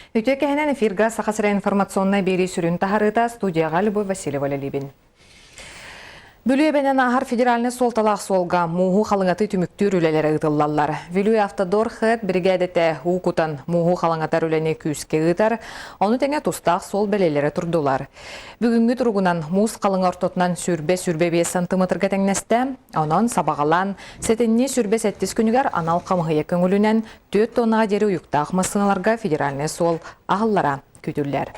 Үтүө кэһинэн эфирга Саха сирэ информационнай биэрии сүрүн таһарыыта студияҕа Любовь Васильева үлэлиибин. Бүлүү эбэнэн ааһар федеральнай суолталаах суолга мууһу халыҥатыы түмүктүүр үлэлэрэ ыытыллаллар. Бүлүү Автодор ХЭТ биригээдэтэ уу кутан мууһу халыҥатар үлэни күүскэ ыытар, ону тэҥэ тустаах суол бэлиэлэрэ турдулар. Бүгүҥҥү туругунан муус халыҥа ортотунан 125 сантыметрга тэҥнэстэ, онон сабаҕалаан сэтинньи 27 күнүгэр анал хамыһыйа көҥүлүнэн 4 тоннаҕа диэри уйуктаах массыыналарга федеральнай суол аһыллара күүтүллэр.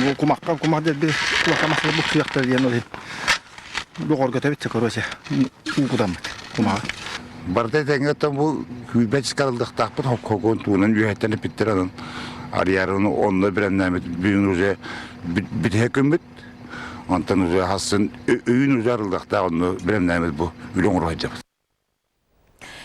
Бу кумахха кумах дэрби кумахха махла буксуяхтар диэн ол доҕорготобит короче уу кутаммыт кумаҕа. Барыта этэҥҥэ бу күүрбэт скарылдахтаахпыт хоккоон туунан үөһэттэн эпиттэр анан арыйарын онно бэлэмнээммит бүгүн уже бүтэһик күммүт онтон уже хассын өйүн уже арылдахтаах онно бэлэмнээммит бу үлэ оҥоро сылдьабыт.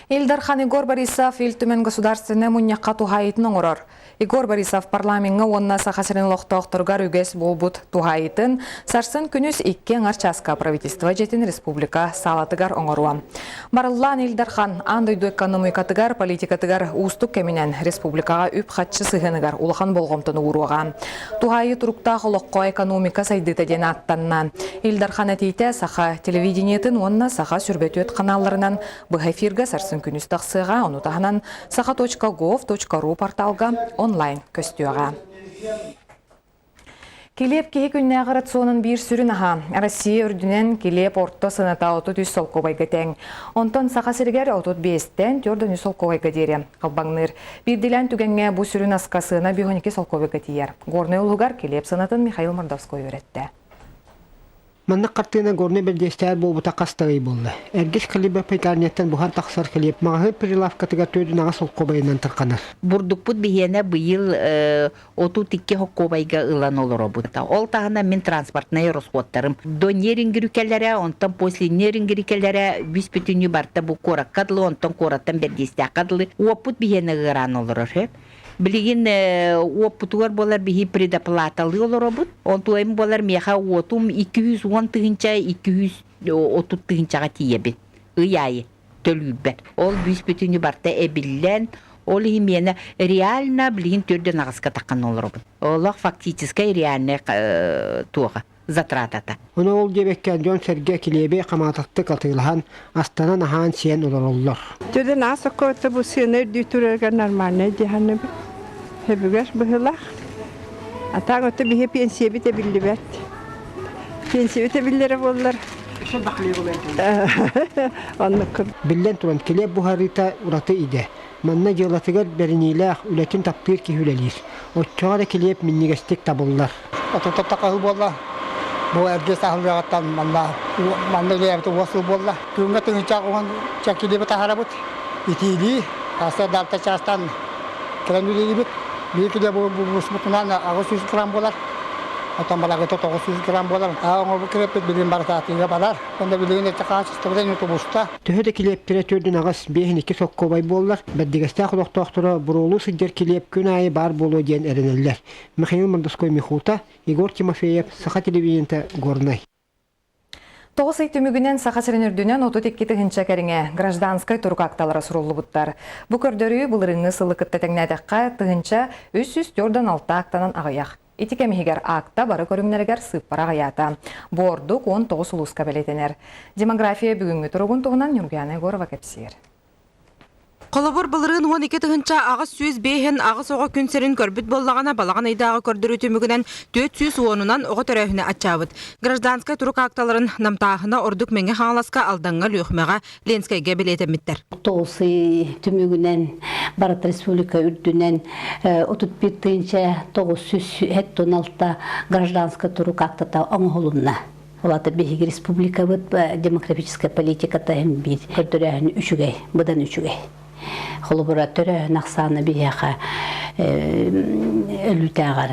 Ил Дархан Егор Борисов Ил Түмэн Государственнай мунньахха туһаайыытын оҥорор. Егор Борисов парламеҥҥа уонна Саха сирин олохтоохторугар үгэс буолбут туһаайыытын сарсын күнүс икки аҥар чааска правительство дьиэтин республика саалатыгар оҥоруо. Барыллаан Ил Дархан аан дойду экономикатыгар, политикатыгар уустук кэминэн республикаҕа үп-харчы сыһыаныгар улахан болҕомтону ууруоҕа. Туһаайыы туруктаах олоххо экономика сайдыыта диэн ааттанна. Ил Дархан этиитэ Саха телевидениетын уонна Саха сүрбэтүөт ханаалларынан быһа эфиргэ сарсын күнүс тахсыаҕа, ону таһынан саха.gov.ru порталга онлайн көстүөҕэ. Килиэп киһи күннээҕи рационун биир сүрүн аһа. Россия үрдүнэн килиэп орто сыаната 33 солкуобайга тэҥ. Онтон Саха сиригэр 35-тэн 43 солкуобайга диэри халбаҥныыр. Биирдиилээн түгэҥҥэ бу сүрүн аска сыана 52 солкуобайга тиийэр. Горнай улууһугар килиэп сыанатын Михаил Мордовской үөрэттэ. Маннык хартыына Горнай бэрдиэстээх буолбута хас да ый буолла. Эргис хлеба пекарняттан буһан тахсар хлеб маҕаһыын прилавкатыгар түөрт аҕыс солкуобайынан тарҕанар. Бурдукпут биһиэнэ быйыл 32 хоккуобайга ылан олоробут. Ол таһынан мин транспортнай расходтарым до Нерингирикэлэрэ, онтон после Нерингирикэлэрэ бүс-бүтүннүү барта бу куоракка дылы, онтон куораттан Бэрдиэстээххэ дылы уоппут биһиэнэ ыараан олорор. Билигин уоппутугар буолар биһи предоплаталыы олоробут. Онтуойум буолар миэхэ уотум 210 тыһыынча 230 тыһыынчаҕа тиийэбин. Ый аайы төлүүрбэр. Ол бүүс-бүтүнү барта эбиллэн, ол иһин миэнэ реально билигин төрдөн аҕыска таххан олоробун. Олох фактическай реальный туоха затратата. Ону ол диэбэккэ дьон-сэргэ килиэби хамаататтык атыылаһан, астанан аһаан-сиэн олороллор. Төрдөн аас оккоотто бу сыана үрдүү турарыгар нормальнай диэханныбыт. Хөбүгэр быһылаах. А так ото биһи пенсиябит эбиллибэт. Пенсиябит эбиллэрэ буоллар. Оннук. Биллэн туран, килиэп буһарыыта ураты идэ. Манна дьыалатыгар бэриниилээх, үлэтин таптыыр киһи үлэлиир. Оччоҕо эрэ килиэп минньигэстик табыллар. Отутта тахаһыы буолла. Бу эргэ саһыллыаҕыттан манна манна үлэлээбит уон сыл буолла. Күҥҥэ тыһыынча уон килиэби таһаарабыт. Итиилии, сарсыарда чаастан кэлэн үлэлиибит. Биир килиэп буспутунан 800 грамм буолар. Оттон балагыта 900 грамм буолар. Аа оҥорбут килиэппит билигин барыта атыыга барар. Онно билигин эти хаачыстыбата тубуста. Төһө да килиэптэрэ төрдүн аҕыс, биэһин икки соккуобай буоллар, Бэрдигэстээх олохтоохторо буруолуу сылдьар килиэп күн аайы баар буолуо диэн эрэнэллэр. Михаил Мордовской Михута, Егор Тимофеев, Саха телевидениета, Горнай. Тоҕус ый түмүгүнэн Саха сирин үрдүнэн 32 тыһыынча кэриҥэ гражданскай турук акталара суруллубуттар. Бу көрдөрүү былырыыҥҥы сылы кытта тэҥнээтэххэ, 1346 актанан аҕыйах. Ити кэм иһигэр акта бары көрүҥнэригэр сыыппара аҕыйаата. Бу ордук 19 улууска бэлиэтэнэр. Демография бүгүҥҥү туругун туһунан Ньургуяна Егорова кэпсиир. Холобур, былырыын 12 805 аҕыс оҕо күн сирин көрбүт буоллаҕына, балаҕан ыйдааҕы көрдөрүү түмүгүнэн 410-унан оҕо төрөөһүнэ аччаабыт. Гражданскай турук акталарын намтааһына ордук Мэҥэ Хаҥаласка, Алдаҥҥа, Лүөхмэҕэ, Ленскэйгэ бэлиэтэммиттэр. Тоҕус ый түмүгүнэн барыт республика үрдүнэн 31 тыһыынча 976 гражданскай турук актата оҥоһулунна. Ол аата биһиги республикабыт демографическай политиката иһин биир көрдөрөөһүн үчүгэй, быдан үчүгэй. Холобура, төрөөһүн ахсаана биһиэхэ өлүүтээҕэр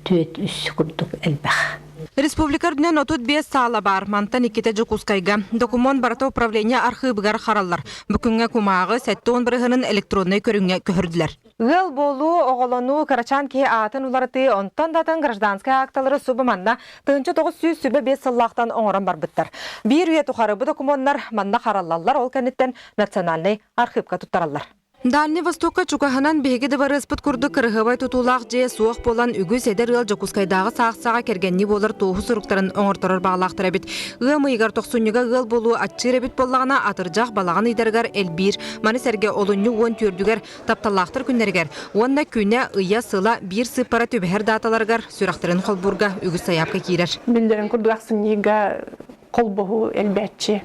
түөрт үс курдук элбэх. Республика үрдүнэн 35 саала баар, мантан иккитэ Дьокуускайга. Докумуон барыта управление архыыбыгар хараллар. Бу күҥҥэ кумааҕы 70 бырыһыанын электроннай көрүҥҥэ көһөрдүлэр. Ыал буолуу, оҕолонуу, кырачаан киһи аатын уларытыы, онтон да атын гражданскай акталары субу манна 1905 сыллаахтан оҥорон барбыттар. Биир үйэ тухары бу докумуоннар манна хараллаллар, ол кэнниттэн национальнай архыыпка туттараллар. Дальний Востокка чугаһынан биһиги дыбарыаспыт курдук кыраһыабай тутуулаах дьиэ суох буолан үгүс эдэр ыал Дьокуускайдааҕы саахсаҕа кэргэннии буолар туоһу суруктарын оҥорторор баҕалаахтар эбит. Ыам ыйыгар тохсунньуга ыал буолуу аччыыр эбит буоллаҕына, атырдьах балаҕан ыйдарыгар элбиир. Маны сэргэ олунньу 14-үгэр тапталлаахтар күннэригэр уонна күнэ, ыйа, сыла биир сыыппара түбэһэр дааталарыгар сүрэхтэрин холбуурга үгүс сайаапка киирэр. Биллэрин курдук ахсынньыга холбоһуу элбээччи.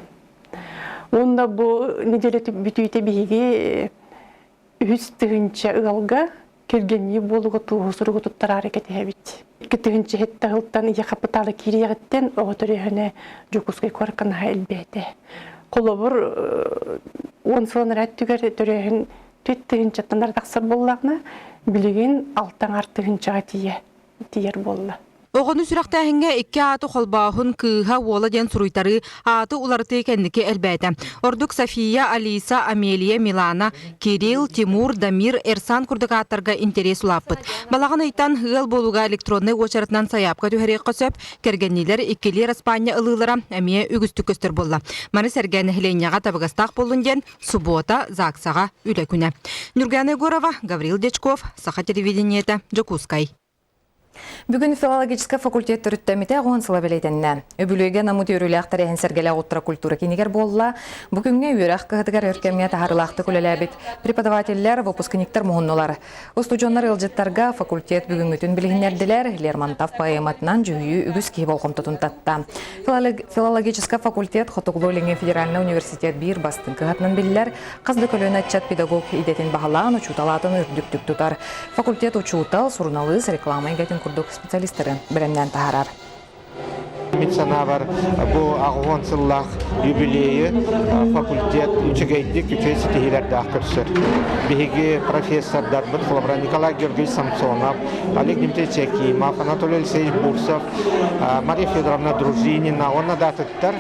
Уонна бу неделя бүтүүтэ биһиги үһүс тыһыынча ыалга кэргэннии буолуга туоһу суругу туттараары кэтэһэбит. 2000 сэттэ сылтан ийэ хапытаала киириэҕиттэн оҕо төрөөһүнэ Дьокуускай куоракка наһаа элбээтэ. Холобур, 10 сыл анараа өттүгэр төрөөһүн 4 тыһыынчаттан ара тахсар буоллаҕына, билигин 6 аҥаар тыһыынчаҕа тиийэ тиийэр буолла. Оҕону сүрэхтээһиҥҥэ икки ааты холбооһун кыыһа уола диэн суруйтарыы ааты уларытыы кэнники элбээтэ. Ордук София, Алиса, Амелия, Милана, Кирилл, Тимур, Дамир, Эрсан курдук ааттарга интэриэс улааппыт. Балаҕан ыйтан ыал буолууга электроннай уочаратынан сайаапка түһэриэххэ сөп, кэргэнниилэр иккилии араспаанньа ылыылара эмиэ үгүстүк көстөр буолла. Маны сэргэ нэһилиэнньэҕэ табыгастаах буоллун диэн субуота ЗАГСаҕа үлэ күнэ. Нюргана Егорова, Гаврил Дьячков, Саха телевидениетэ, Дьокуускай. Бүгүн филологическай факультет төрүттэммитэ 10 сыла бэлиэтэннэ. Үбүлүөйгэ намыт үөрүүлээх тэрээһин сэргэлээх уттара культура кинигэр буолла. Бу күҥҥэ үөрэх кыһатыгар өр кэмҥэ таһаарыылаахтык үлэлээбит преподавателлэр, выпускниктар муһуннулар. Устудьуоннар ыалдьыттарга факультет бүгүҥҥүтүн билиһиннэрдилэр, Лермонтов поэматынан дьүһүйүү үгүс киһи болҕомтотун татта. Филологическай факультет Хотугулуу-Илиҥҥи федеральнай университет биир бастыҥ кыһатынан биллэр, хас да көлүөнэ ыччат педагог идэтин баһылаан, учуутал аатын үрдүктүк тутар. Факультет учуутал, суруналыыс, реклама эйгэтин курдук специалистары бэлэмнээн таһаарар. Мин санаабар, бу 80 сыллаах юбилейы факультет үчүгэйдик, үчүгэй ситиһиилэрдээх көрсөр. Биһиги профессордарбыт, холобура Николай Георгиевич Самсонов, Олег Дмитриевич Якимов, Анатолий Алексеевич Бурсов, Мария Федоровна Дружинина уонна да атыттар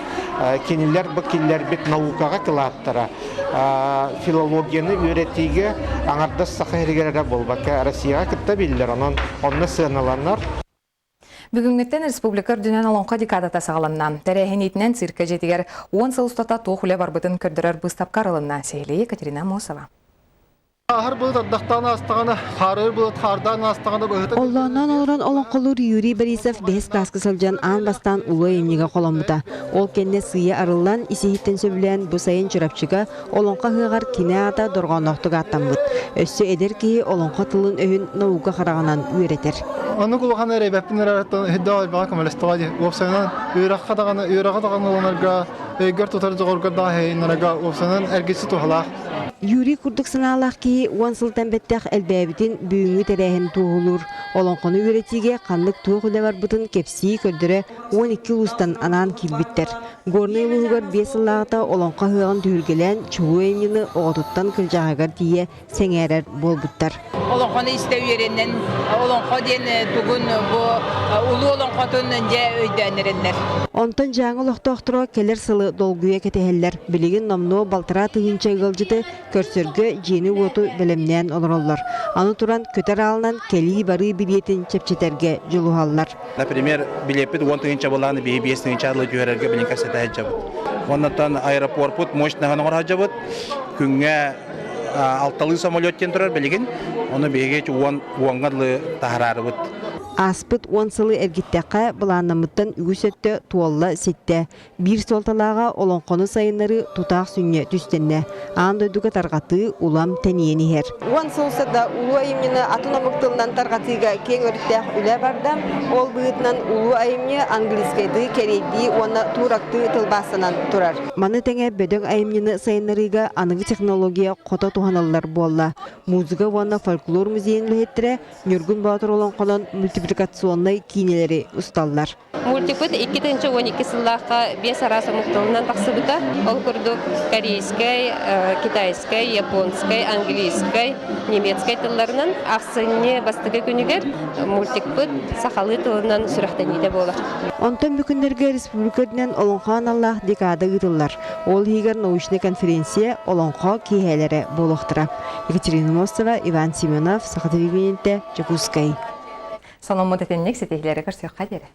кинилэр бу киллэрбит наукаҕа кылааттара филологияны үөрэтиигэ аҥардас Саха сиригэр эрэ буолбакка Россияҕа кытта биллэр, онон онно сыаналанар. Бүгүҥҥүттэн республика үрдүнэн Олоҥхо декадата саҕаланна. Тэрээһиниитинэн циркэ дьиэтигэр 10 сыл устата туох үлэ барбытын көрдөрөр быыстапка арылынна. Сиһилии Екатерина Амосова. Ааһар былыт ардахтаан аастаҕына, хаарыыр былыт хаардаан аастаҕына быһыта Оллоонноон олорон олоҥхолуур Юрий Борисов бэһис кылааска сылдьан аан бастаан улуу айымньыга холоммута. Ол кэннэ сыыйа арыллан, ис-иһиттэн сөбүлээн бу сайын Чурапчыга олоҥхо ыһыаҕар кини аата дорҕоонноохтук ааттаммыт. Өссө эдэр киһи олоҥхо тылын-өһүн наука хараҕынан үөрэтэр. Оннук улахан эрэйбэппин эрээриттэн өйдөөх элбэҕи көмөлөстөҕө дии. Уопсайынан, үөрэххэ даҕаны, үөрэҕи даҕаны ылынарга, өйгөр тутар дьоҕургар даҕаны уопсайынан эргиччи туһалаах. Юрий курдук санаалаах киһи 10 сылтан бэттэх элбээбитин бүгүҥҥү тэрээһин туоһулуур. Олоҥхону үөрэтиигэ ханнык туох үлэ барбытын кэпсии, көрдөрө 12 улуустан анаан киирбиттэр. Горнай улууһугар 5 сыллааҕыта олоҥхо ыһыаҕын түһүлгэлээн чулуу айымньыны оҕотуттан кырдьаҕаһыгар тиийэ сэҥээрэр буолбуттар. Олоҥхону истэ үөрэнэн, олоҥхо диэн тугун бу улуу олоҥхотун дьэ өйдөөн эрэллэр. Онтон Дьааҥы олохтоохторо кэлэр сылы долгуйа кэтэһэллэр. Билигин номнуо балтараа тыһыынча ыалдьыты көрсөргө дьиэни-уоту бэлэмнээн олороллор. Аны туран көтөр аалынан кэлии-барыы билиэтин чэпчэтэргэ дьулуһаллар. Например, билиэппит 10 тыһыынча былааны биһи 5 тыһыынча арылы түһэрэргэ билин кэпсэтэ сылдьабыт. Оннуттан аэропорпут мощнаһын оҥоро сылдьабыт. Күҥҥэ алталыы самолет диэн турар билигин. Ону биһиги уоҥҥа дылы таһаарарыбыт. Ааспыт 10 сылы эргиттэххэ, былааннаммыттан үгүс өттө туолла ситтэ. Биир суолталааҕа олоҥхону сайыннарыы тутаах сүнньэ түстэннэ. Аан дойдуга тарҕатыы улам тэнийэн иһэр. 10 сыл устата улуу айымньыны атын омук тылынан тарҕатыыга киэҥ өрүттээх үлэ барда. Ол быһыытынан улуу айымньы английскайдыы, кэриэйдии уонна туурактыы тылбаастанан турар. Маны тэҥэ бөдөҥ айымньыны сайыннарыыга аныгы технология хото туһаныллар буолла. Музыка уонна фольклор музейын үлэһиттэрэ Ньургун Боотур олоҥхонон мультипликационнай киинэлэри усталлар. Мультикпыт 2012 сыллаахха биэс араас омук тылынан тахсыбыта. Ол курдук корейскай, китайскай, японскай, английскай, немецкай тылларынан ахсынньы бастакы күнүгэр мультикпыт сахалыы тылынан сүрэхтэниитэ буолар. Онтон бу күннэргэ республика үрдүнэн Олоҥхо аналлаах декада ыытыллар. Ол иһигэр научнай конференция Олоҥхо киэһээлэрэ буолуохтара. Екатерина Мостова, Иван Семенов, Саха телевидениетэ, Дьокуускай. Сонуммут итинник ситиһиилэри көрсүөххэ диэри.